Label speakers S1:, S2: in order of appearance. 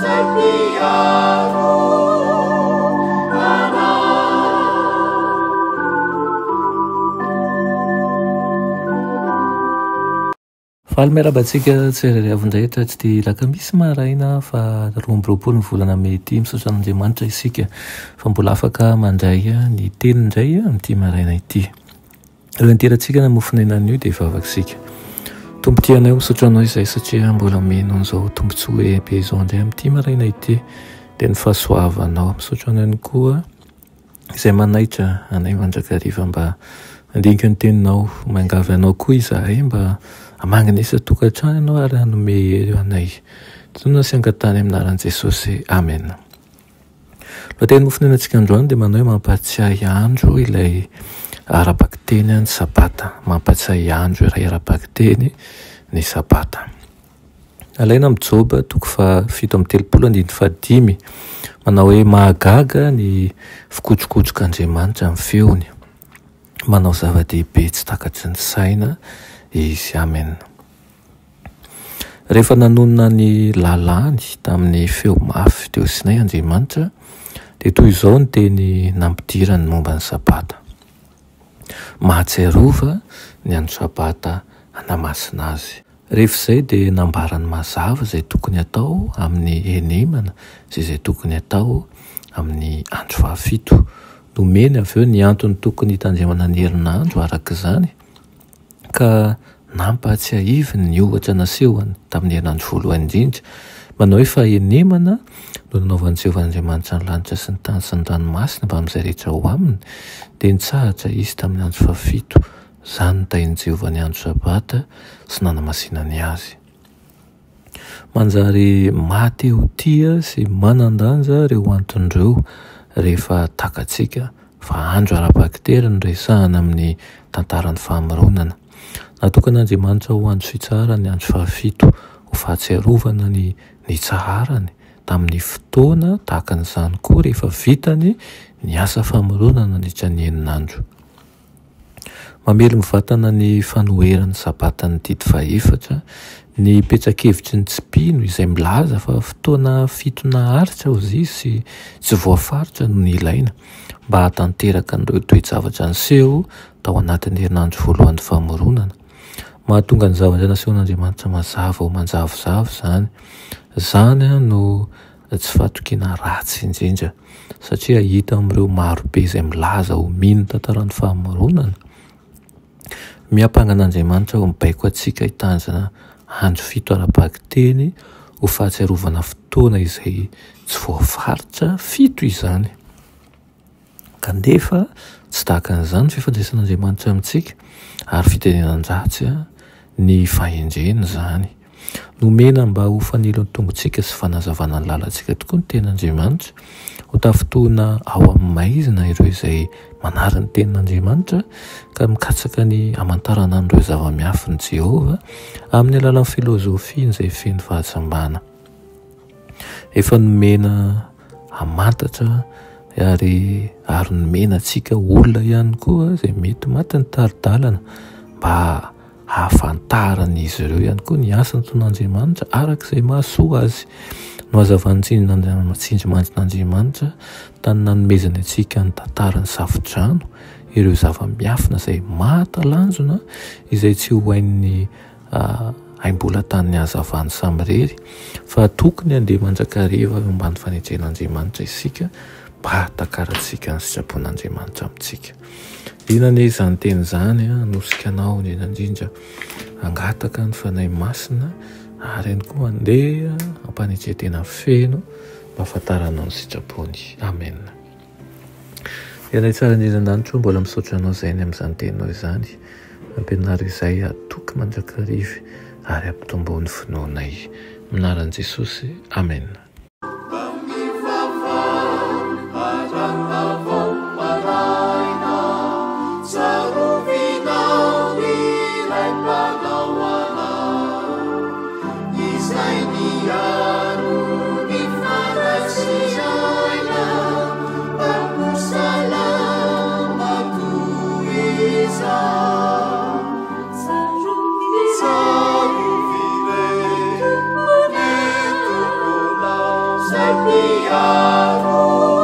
S1: Izay mpiaro anay.
S2: Faly miarahaba antsika tsirairay avy indray eto ity alakamisy maraina fa 22 ny volana mey ity. Misaotra an'Andriamanitra isika fa mbola afaka mandray ny teny indray amin'ity maraina ity. Ireo anterantsika na mofon'aina anio dia hivavaka isika. Tompo tia anay, misaotra anao izay satria mbola omena an'izao tombontsoa lehibe izao indray amin'ity maraina ity dia ny fahasoavanao. Misaotra anao ihany koa izay manaitra anay mandrakariva mba handinika ny teninao. Miangavy anao koa izahay mba hamangy ny isan-tokantrano ianao ary hanome hery anay. Tonona sy angatahana amin'ny anaran'i Jesosy. Amena. Lohateny nofonoinantsika androany dia manao hoe mampahatsiahy andro ilay ara-bakiteny ny sabata. Mampahatsiahy andro iray ara-bakiteny ny sabata. Alaina amin'ny Joba toko faha 37 andininy fahadimy manao hoe mahagaga ny fikotrokotrok'Andriamanitra amin'ny feony. Manao zava-dehibe tsy takatry ny saina izy. Amen. Rehefa nanonona ny lalàny tamin'ny feo mafy teo Sinay Andriamanitra, dia toy izao ny teny nampidirany momba ny Sabata, Mahatsiarova ny andro Sabata hanamasina azy. Rehefa izay dia nambarany mazava izay tokony hatao amin'ny henemana sy izay tokony hatao amin'ny andro fahafito. Nomeny avy eo ny antony tokony hitandremana ny herinandro araka izany. ka nampahatsiahiviny ny ohatra nasehony tamin'ny herinandro voalohany indrindra, manao hoe fahenemana no nanaovan'i Jehovah Andriamanitra ny lanitra sy ny tany sy ny ranomasina mbamin'izay rehetra ao aminy, dia nitsahatra izy tamin'ny andro fahafito, izany notahin'i Jehovah ny andro Sabata sy nanamasinany azy. Manjary maha-te ho tia sy manan-danja ireo antony ireo rehefa takatsika fa andro ara-bakiteny no resahana amin'ny tantaran'ny famoronana. Natokan'Andriamanitra ho andro fitsaharany ny andro fahafito ho fahatsiarovana ny nitsaharany tamin'ny fotoana tahaka an'izany koa rehefa vitany ny asa famoronana nandritra ny enina andro. Mamely mivantana ny fanoheran'ny Sabatan'ny didy fahefatra ny petsakevitry ny tsy mpino izay milaza fa fotoana fito naharitra hozy izy sy tsy voafaritra no nilaina mba hahatanteraka an'ireo toe-javatra niseho tao anatin'ny herinandro voalohan'ny famoronana. Mahatonga ny zavatra nasehon'Andriamanitra mazava ho manjavozavo izany. Izany no tsy fahatokiana ratsy indrindra satria hita amin'ireo marobe izay milaza ho mino ny tantaran'ny famoronana. Miampanga an'Andriamanitra ho mibaiko antsika hitandrina andro fito ara-bakiteny ho fahatsiarovana fotoana izay tsy voafaritra fito izany. Kanefa tsy tahaka an'izany ny fifandraisan'Andriamanitra amintsika ary fitenenan-dratsy ny fahendreny izany. Nomena mba ho fanilon'ny tongotsika sy fanazavana ny lalantsika tokoa ny Tenin'Andriamanitra. Ho tafintohina ao amin'ny maizina ireo izay manary ny Tenin'Andriamanitra ka mikatsaka ny hamantarana an'ireo zava-miafin'i Jehovah amin'ny alalan'ny filozofiany izay feno fahajambana. Efa nomena hamantatra ary ary nomena antsika olona ihany koa izay mety maty ny tari-dalana mba hahafantaran'izy ireo ihany koa ny asa nataon'Andriamanitra araka izay mahasoa azy. Nohazavan'ny tsindrimandrin'Andriamanitra tany nanomezany antsika ny tantaran'ny safodrano ireo zava-miafina izay mahatalanjona izay tsy ho hain'ny haimbola tany hazavany samirery fa tokony handeha mandrakariva eo ambany fanetren'Andriamanitra isika mba hahatakarantsika ny sitrapon'Andriamanitra amintsika. Inona anie izany teny izany hanosika anao indrindra indrindra hangataka ny Fanahy Masina ary ihany koa handeha hampanetren-tena feno mba hahafantaranao ny sitrapony. Amen. Ilay tsara indrindra an-danitra o, mbola misaotra anao izay ny amin'izany teninao izany. Ampianaro izay hatoky mandrakariva ary ampitombo ny finoanay. Amin'ny anaran'i Jesosy, Amena.
S1: miaro.